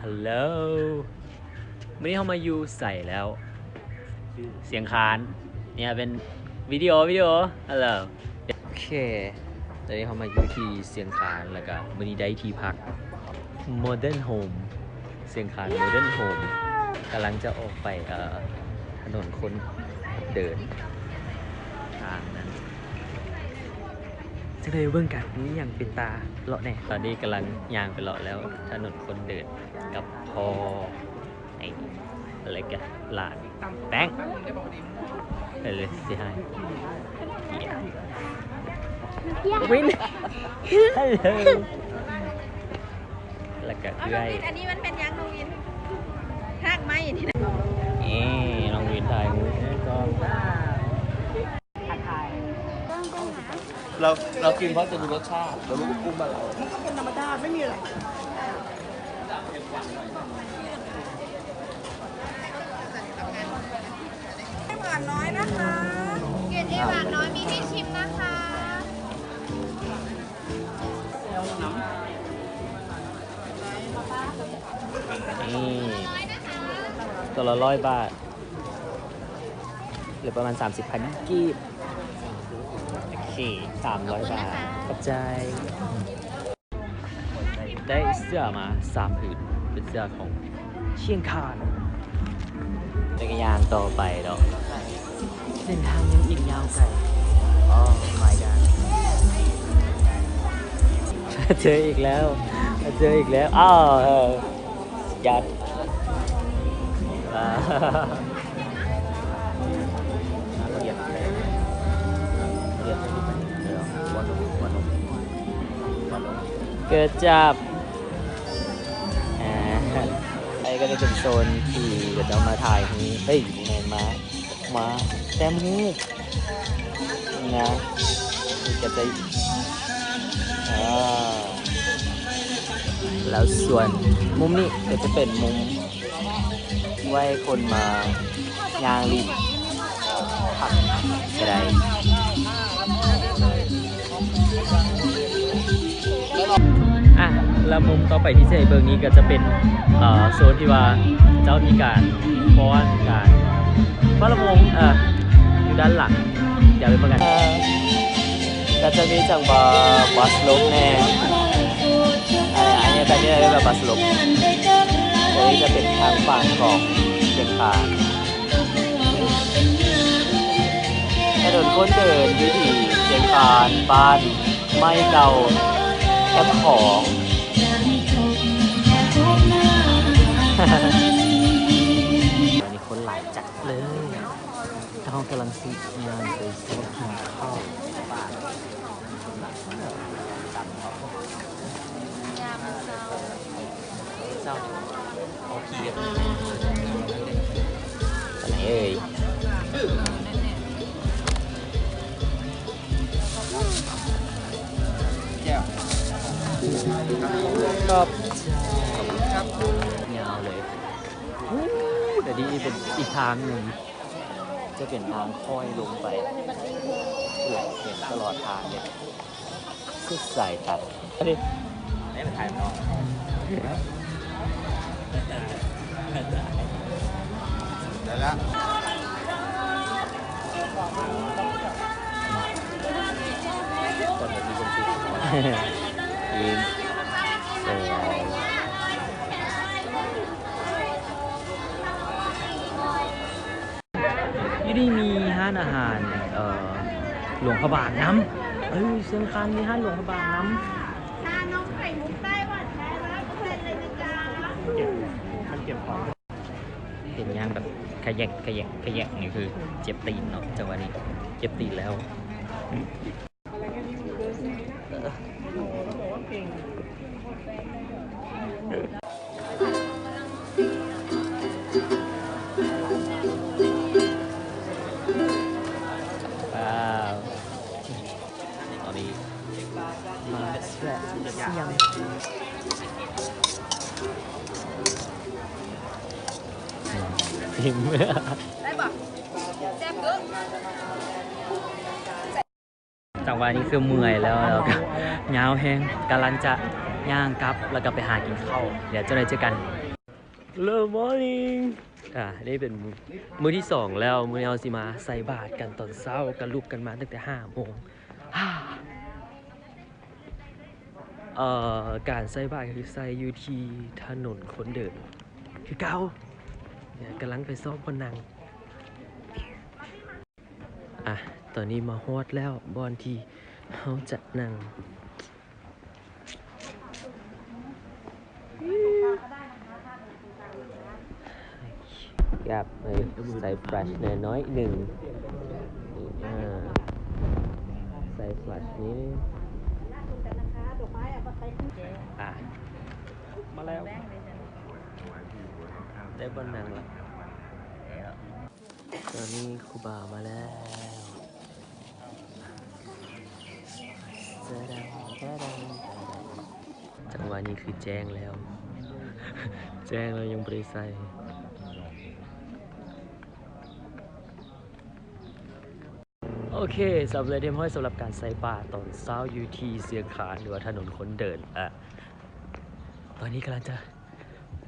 Hello ມື້ນີ້ເຮົາມາຢູ່ໃສແລ້ວ? ຊຽງຄານ. ເນຍເປັນວິດີໂອ ວິດີໂອ. Hello. ໂອເຄ ຕອນນີ້ເຮົາມາຢູ່ທີ່ຊຽງຄານ ແລ້ວກະມື້ນີ້ໄດ້ທີ່ພັກ Modern Home ຊຽງຄານ Modern Home ກຳລັງຈະອອກໄປ ເອີ ຖະໜົນຄົນເດີນ ທາງນັ້ນ. ຈັ່ງໃດເບິ່ງກັນ ມີຫຍັງເປັນຕາເລາະແດ່? ຕອນນີ້ກຳລັງຍ່າງໄປເລາະແລ້ວ ຖະໜົນຄົນເດີນກັບພໍ່ ນີ້ ແລ້ວກະຫຼານແປ້ງ ເອີ ເຊຮາຍ ວິນ ຮັລໂຫຼ ແລ້ວກະເອື້ອຍ. ນ້ອງວິນ ອັນນີ້ມັນເປັນຫຍັງນ້ອງວິນ? ຮາກໄມ້ນີ້ນະ. ນີ້ນ້ອງວິນຖ່າຍຮູບ ເຮົາ ເຮົາກິນເພາະຈະດູລົດຊາດ ແລ້ວລູກກໍກຸ້ມມາເອົາ. ມັນກໍເປັນທຳມະດາ ໄມ່ມີອະໄລ. ຫວານນ້ອຍນະຄະ ເກຣດເອຫວານນ້ອຍ ມີໃຫ້ຊິມນະຄະ. ນີ້ ໂຕລະຮ້ອຍບາດ ຫຼືປະມານສາມສິບພັນກີບ. ໂອເຄ ສາມຮ້ອຍບາດ ຂອບໃຈ. ໄດ້ເສື້ອມາສາມຜືນ ເປັນເສື້ອຂອງຊຽງຄານ ແລ້ວກະຍ່າງຕໍ່ໄປເນາະ. ເສັ້ນທາງຍັງອີກຍາວໄກ. Oh my god ເຈີອີກແລ້ວ ເຈີອີກແລ້ວ. ອ້າວ ເອີ ຍາດ ເກີດຈາກ ອ່າ ໄອ້ກໍຈະເປັນໂຊນທີ່ເຂົາເຈົ້າມາຖ່າຍຮູບ ເອີຍ ບໍ່ແມ່ນ ມາ ມາແຕ້ມຮູບນະ ກໍຈະ ອ່າ ແລ້ວສ່ວນມຸມນີ້ກໍຈະເປັນມຸມ ໄວ້ຄົນມາຍ່າງຫຼິ້ນພັກກະໄດ້. ອ່ະ ແລ້ວມຸມຕໍ່ໄປທີ່ຊິໃຫ້ເບິ່ງນີ້ກໍຈະເປັນ ເອີ ໂຊນທີ່ວ່າເຈົ້າມີການຟ້ອນ ການຟ້ອນລຳໂພງ ເອີ ຢູ່ດ້ານຫຼັງ. ດຽວໄປເບິ່ງກັນ ກໍຈະມີຈັ່ງວ່າບັດລົບແດ່ ອັນນີ້ ອັນນີ້ແບບນີ້ເອີ້ນວ່າບັດລົບ. ອັນນີ້ຈະເປັນທາງຝັ່ງຂອງຊຽງຄານ ຖະໜົນຄົນເດີນຢູ່ທີ່ຊຽງຄານ ບ້ານໄມ້ເກົ່າ ແຄມຂອງ. ອັນນີ້ຄົນຫຼາຍຈັດເລີຍ. ເຮົາກຳລັງຊິຍ່າງໄປຊອກກິນເຂົ້າ. ເຈົ້າ ເອົາຂີ່ກັນໄປເອີຍ. ແຈ່ວ ຂອບໃຈ. ຍາວເລີຍ. ແຕ່ນີ້ເປັນອີກທາງໜຶ່ງ ຈະເປັນທາງຄ້ອຍລົງໄປ ເຫັນຕະຫຼອດທາງເລີຍ ສຸດສາຍຕາ. ອັນນີ້ ໄດ້ໄປຖ່າຍນອກ ໄດ້ລະ. ຢູ່ນີ້ມີຮ້ານອາຫານ ເອີ ຫຼວງພະບາງນຳ. ເອີ ຊຽງຄານມີຮ້ານຫຼວງພະບາງນຳ. ຊານົມໄຂ່ມຸກໄຕ້ຫວັນແທ້ຮ້ອຍເປີເຊັນເລີຍນະຈ໊ະ. ເປັນຫຍັງແບບຂະແຍກ ຂະແຍກ ຂະແຍກ ນີ້ຄືເຈັບຕີນເນາະ ຈັງຫວະນີ້ເຈັບຕີນແລ້ວ. ວ້າວ ຕອນນີ້ມາແຊະຊຽງ ໄດ້ບໍ່? ແຊບເກີນ. ຈັງຫວະນີ້ຄືເມື່ອຍແລ້ວ ແລ້ວກໍຍາວແຮງ ກຳລັງຈະຍ່າງກັບ ແລ້ວກໍໄປຫາກິນເຂົ້າ. ດຽວເຈົ້າໄດ້ເຈີກັນ. Hello morning ອ່າ ນີ້ເປັນມື້ທີສອງແລ້ວ. ມື້ນີ້ເຮົາຊິມາໃສ່ບາດກັນຕອນເຊົ້າ ກະລຸກກັນມາຕັ້ງແຕ່ຫ້າໂມງ. ເອີ ການໃສ່ບາດກະຄືໃສ່ຢູ່ທີ່ຖະໜົນຄົນເດີນຄືເກົ່າ. ກຳລັງໄປຊອກບ່ອນນັ່ງ. ອ່ະ ຕອນນີ້ມາຮອດແລ້ວ ບ່ອນທີ່ເຮົາຈະນັ່ງ. ຢາກໃສ່ flash ແດ່ໜ້ອຍໜຶ່ງ. ອ່າ ໃສ່ flash ນີ້. ອ່າ ມາແລ້ວ ໄດ້ບ່ອນນັ່ງແລ້ວ. ຕອນນີ້ຄູບາມາແລ້ວ. ຈັງຫວະນີ້ຄືແຈ້ງແລ້ວ ແຈ້ງແລ້ວຍັງບໍ່ໄດ້ໃສ່. ໂອເຄ ສຳເລັດຮຽບຮ້ອຍສຳລັບການໃສ່ບາດຕອນເຊົ້າຢູ່ທີ່ເຊຍຄານ ຫຼືວ່າຖະໜົນຄົນເດີນ. ອ່ະ ຕອນນີ້ກຳລັງຈະ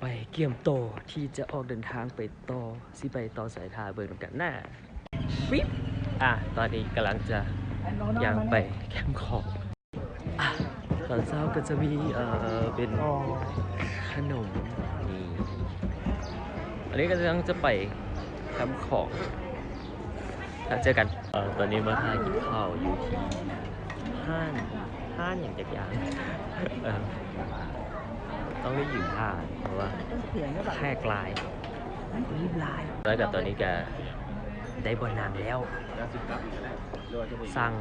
ໄປກຽມໂຕທີ່ຈະອອກເດີນທາງໄປຕໍ່ ຊິໄປຕໍ່ໃສ ຖ້າເບິ່ງນຳກັນນະ. ວິບ ອ່າ ຕອນນີ້ກຳລັງຈະຍ່າງໄປແຄມຂອງ. ອ່າ ຕອນເຊົ້າກໍຈະມີ ເອີ ເປັນຂະໜົມນີ້. ອັນນີ້ກໍກຳລັງຈະໄປແຄມຂອງ. ແລ້ວເຈີກັນ. ເອີ ຕອນນີ້ມາຫາກິນເຂົ້າຢູ່ທີ່ຮ້ານ ຮ້ານຫຍັງຈັກຢ່າງ. ເອີ ຕ້ອງໄດ້ຢືນຖ້າ ເພາະວ່າແຂກຫຼາຍ ແລ້ວກໍຕອນນີ້ກໍໄດ້ບ່ອນນັ່ງແລ້ວ. ສັ່ງ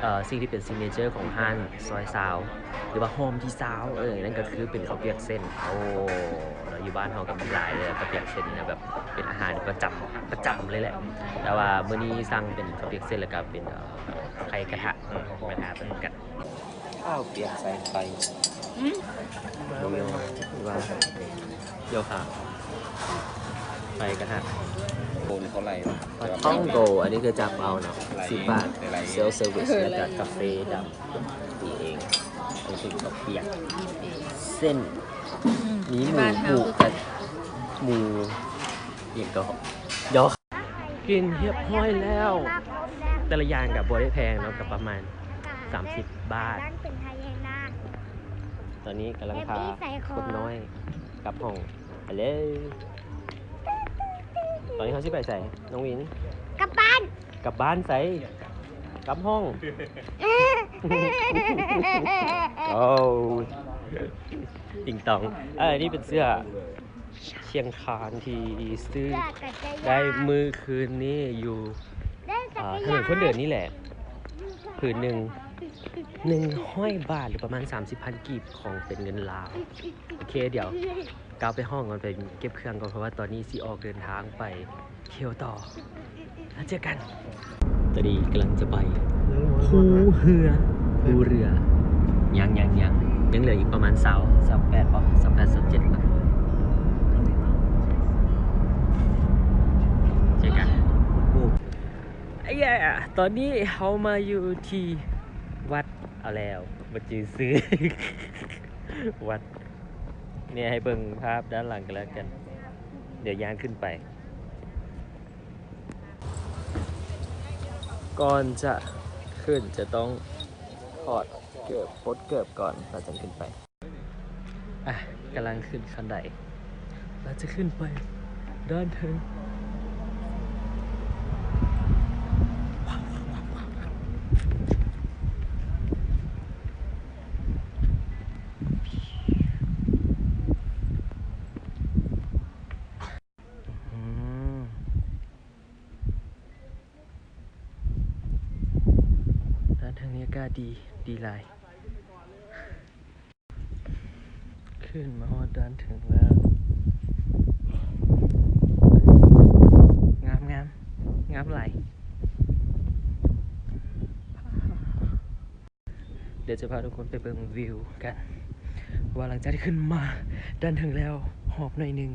ເອີ ສິ່ງທີ່ເປັນ signature ຂອງຮ້ານຊອຍຊາວ ຫຼືວ່າຫອມທີຊາວ ເອີ ນັ້ນກໍຄືເປັນເຂົ້າປຽກເສັ້ນ. ໂອ້ ເນາະ ຢູ່ບ້ານເຮົາກໍມີຫຼາຍເລີຍ ເຂົ້າປຽກເສັ້ນນະ ແບບເປັນອາຫານປະຈຳ ປະຈຳເລີຍແຫຼະ. ແຕ່ວ່າມື້ນີ້ສັ່ງເປັນເຂົ້າປຽກເສັ້ນ ແລ້ວກໍເປັນ ເອີ ໄຂ່ກະທະ ເອີ ໄປຫາເບິ່ງກັນ. ເຂົ້າປຽກໃສ່ໄຂ່ ອືມ ບໍ່ແມ່ນວ່າ ໂຍຄາ ໄຂ່ກະທະ ໂກນເທົ່າໃດວະ? ປາທ່ອງໂກ ອັນນີ້ຄືຈັບເອົາເນາະ ສິບບາດ. self service ແລ້ວກະກາເຟດຳ ຕີເອງ. ອັນນີ້ເປັນເຂົ້າປຽກເສັ້ນ ມີໝູ ໝູກະ ໝູ ອີ່ຫຍັງກໍ ຢໍ. ກິນຮຽບຮ້ອຍແລ້ວ ແຕ່ລະຢ່າງກໍບໍ່ໄດ້ແພງເນາະ ກໍປະມານສາມສິບບາດ. ຕອນນີ້ກຳລັງພາຄົນນ້ອຍກັບຫ້ອງ. ໄປເລີຍ. ຕອນນີ້ເຮົາຊິໄປໃສ ນ້ອງວິນ? ກັບບ້ານ. ກັບບ້ານໃສ? ກັບຫ້ອງ. ໂອ້ ຕິງຕອງ. ເອີ ນີ້ເປັນເສື້ອ ຊຽງຄານທີ່ຊື້ໄດ້ມື້ຄືນນີ້ຢູ່ ອ່າ ຖະໜົນຄົນເດີນນີ້ແຫຼະ. ຜືນໜຶ່ງ ໜຶ່ງຮ້ອຍບາດ ຫຼືປະມານສາມສິບພັນກີບ ຂອງເປັນເງິນລາວ. ໂອເຄ ດຽວ ກ້າວໄປຫ້ອງກ່ອນ ໄປເກັບເຄື່ອງກ່ອນ ເພາະວ່າຕອນນີ້ຊິອອກເດີນທາງໄປທ່ຽວຕໍ່. ແລ້ວເຈີກັນ. ຕອນນີ້ກຳລັງຈະໄປພູເຮືອ ພູເຮືອ. ຍັງ ຍັງ ຍັງ ຍັງເຫຼືອອີກປະມານຊາວ ຊາວແປດບໍ ຊາວແປດ ຊາວເຈັດລະ. ເຈີກັນ. ອາ ຕອນນີ້ເຮົາມາຢູ່ທີ່ວັດ ເອົາແລ້ວ ບໍ່ຈື່ຊື່ ວັດ. ນີ້ໃຫ້ເບິ່ງພາບດ້ານຫຼັງກັນແລ້ວກັນ ດຽວຍ່າງຂຶ້ນໄປ. ກ່ອນຈະຂຶ້ນຈະຕ້ອງຖອດເກີບ ປົດເກີບກ່ອນ ແລ້ວຈັ່ງຂຶ້ນໄປ. ອ່ະ ກຳລັງຂຶ້ນຂັ້ນໄດ ແລ້ວຈະຂຶ້ນໄປດ້ານເທິງ. ດ້ານເທິງນີ້ອາກາດດີ ດີຫຼາຍ. ຂຶ້ນມາຮອດດ້ານເທິງແລ້ວ. ງາມ ງາມ ງາມຫຼາຍ. ດຽວຈະພາທຸກຄົນໄປເບິ່ງວິວກັນ ວ່າຫຼັງຈາກທີ່ຂຶ້ນມາດ້ານເທິງແລ້ວ ຫອບໜ້ອຍໜຶ່ງ.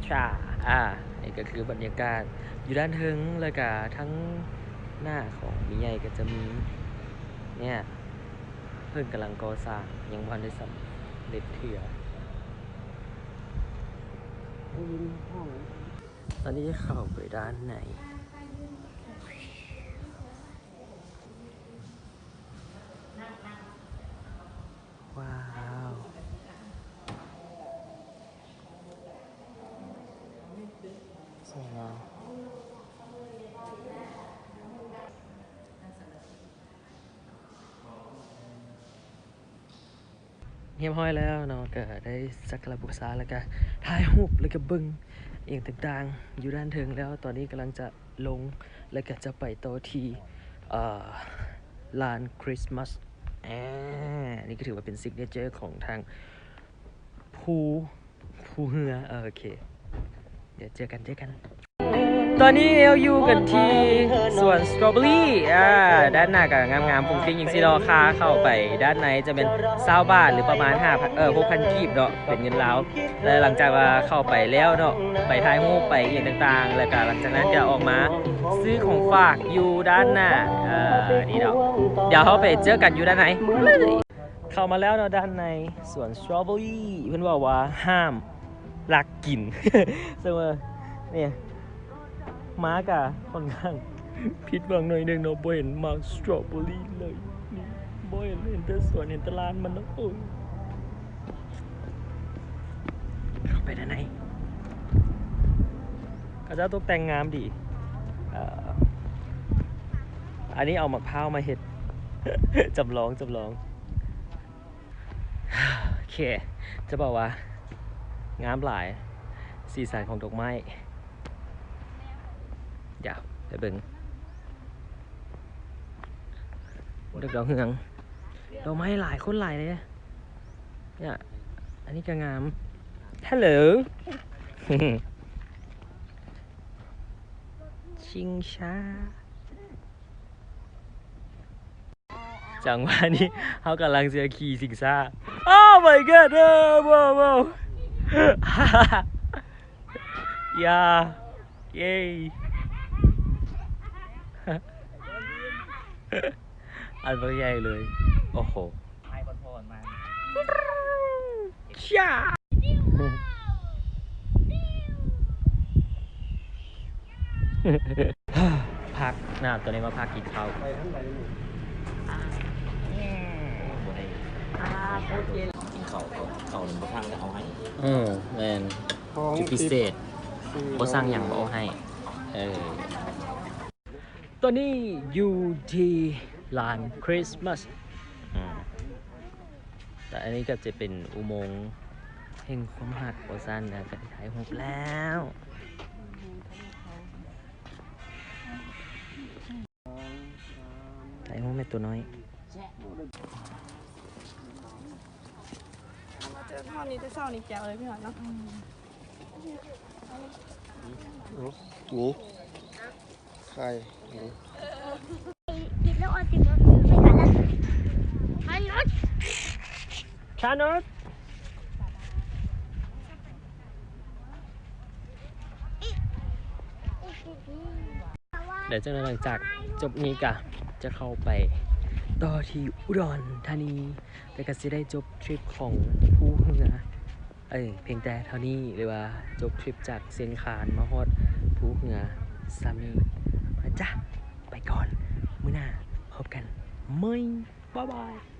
ຊາ ອ່າ ນີ້ກໍຄືບັນຍາກາດຢູ່ດ້ານເທິງ ແລ້ວກະທາງໜ້າຂອງແມ່ໃຫຍ່ກໍຈະມີ ເນີ້ຍ ເພິ່ນກຳລັງກໍ່ສ້າງ ຍັງບໍ່ທັນໄດ້ສຳເລັດເທື່ອ. ຕອນນີ້ເຂົ້າໄປດ້ານໃນ. ວ້າວ ສວຍງາມ. ຮຽບຮ້ອຍແລ້ວເນາະ ກະໄດ້ສັກກາລະບູຊາ ແລ້ວກະຖ່າຍຮູບ ແລ້ວກະເບິ່ງອີ່ຫຍັງຕ່າງໆຢູ່ດ້ານເທິງແລ້ວ. ຕອນນີ້ກຳລັງຈະລົງ ແລ້ວກະຈະໄປຕໍ່ທີ່ ເອີ ລານຄຣິສມາສ. ອາ ນີ້ກໍຖືວ່າເປັນຊິກເນເຈີຂອງທາງພູ ພູເຮືອ. ເອີ ໂອເຄ ດຽວເຈີກັນ ເຈີກັນ. ຕອນນີ້ເຮົາຢູ່ກັນທີ່ສວນສະຕໍເບີຣີ ອ່າ ດ້ານໜ້າກໍງາມໆ ຟຸ້ງຟິ້ງຈັ່ງຊີ້ເນາະ. ຄ່າເຂົ້າໄປດ້ານໃນຈະແມ່ນຊາວບາດ ຫຼື ປະມານຫ້າພັນ ເອີ ຫົກພັນກີບເນາະ ເປັນເງິນລາວ. ແລະ ຫຼັງຈາກວ່າເຂົ້າໄປແລ້ວເນາະ ໄປຖ່າຍຮູບ ໄປອີ່ຫຍັງຕ່າງໆ ແລ້ວກໍຫຼັງຈາກນັ້ນຈະອອກມາຊື້ຂອງຝາກຢູ່ດ້ານໜ້າ ເອີ ນີ້ເນາະ. ດຽວເຮົາໄປເຈີກັນຢູ່ດ້ານໃນ. ເຂົ້າມາແລ້ວເນາະ ດ້ານໃນສວນສະຕໍເບີຣີ ເພິ່ນເວົ້າວ່າຫ້າມລັກກິນ ເຊິ່ງວ່າ ນີ້ ມາກະຂ້ອນຂ້າງຜິດຫວັງໜ້ອຍໜຶ່ງເນາະ ບໍ່ເຫັນໝາກສະຕໍເບີຣີເລີຍ. ນີ້ ບໍ່ເຫັນ ເຫັນແຕ່ສວນ ເຫັນແຕ່ລານມັນເນາະ. ໂອ້ຍ ເຂົ້າໄປດ້ານໃນ ເຂົາເຈົ້າຕົກແຕ່ງງາມດີ. ເອີ ອັນນີ້ເອົາໝາກພ້າວມາເຮັດ ຈຳລອງ ຈຳລອງ. ໂອເຄ ຈະບອກວ່າງາມຫຼາຍ ສີສັນຂອງດອກໄມ້. ດຽວໄປເບິ່ງ ດອກດາວເຮືອງ ດອກໄມ້ຫຼາຍ ຄົນຫຼາຍເດ້. ເນີ້ຍ ອັນນີ້ກໍງາມ. ຮັລໂຫຼ ຊິງຊ້າ. ຈັງຫວະນີ້ເຮົາກຳລັງຈະຂີ່ຊິງຊ້າ. Oh my god ເອີ ວ້າວ ຢ່າ ເຢ້ ອັນບັກໃຫຍ່ເລີຍ. ໂອ້ໂຫ ຊາ ຜັກນະ ໂຕນີ້ມາພັກກິນເຂົ້າ. ໄປທາງໃດນີ້? ອ່າ ບໍ່ໄດ້ ອ່າ ໂອເຄ ກິນເຂົ້າ ເຂົ້າ ເຂົ້ານີ້ບໍ່ທັນເອົາໃຫ້. ເອີ ແມ່ນ ຂອງ ຈຸດພິເສດ ບໍ່ສັ່ງຫຍັງບໍ່ເອົາໃຫ້. ເອີ ຕອນນີ້ຢູ່ທີ່ລານຄຣິສມາສ ອືມ ແລະ ອັນນີ້ກໍຈະເປັນອຸໂມງແຫ່ງຄວາມຮັກວ່າຊັ້ນນະ. ກໍໄດ້ຖ່າຍຮູບແລ້ວ ຖ່າຍຮູບແມ່ຕົວນ້ອຍ. ເຈົ້າ ເຮົານີ້ແຕ່ເຊົ້ານີ້ແຈວເລີຍ ພີ່ນ້ອງເນາະ. ນີ້ ໄຂ່ ນີ້ ກິນແລ້ວອອດຕິມ ໄປກັນລະ ຄານອດ ຄານອດ. ແລະ ຈາກນັ້ນ ຫຼັງຈາກຈົບນີ້ກະຈະເຂົ້າໄປຕໍ່ທີ່ອຸດອນທານີ ແລະ ກະຊິໄດ້ຈົບທຣິບຂອງພູເຮືອ ເອີ ພຽງແຕ່ເທົ່ານີ້ ຫຼືວ່າຈົບທຣິບຈາກຊຽງຄານມາຮອດພູເຮືອຊ່ຳນີ້ນະຈ໊ະ. ໄປກ່ອນ ມື້ໜ້າພົບກັນໃໝ່ ບາຍບາຍ.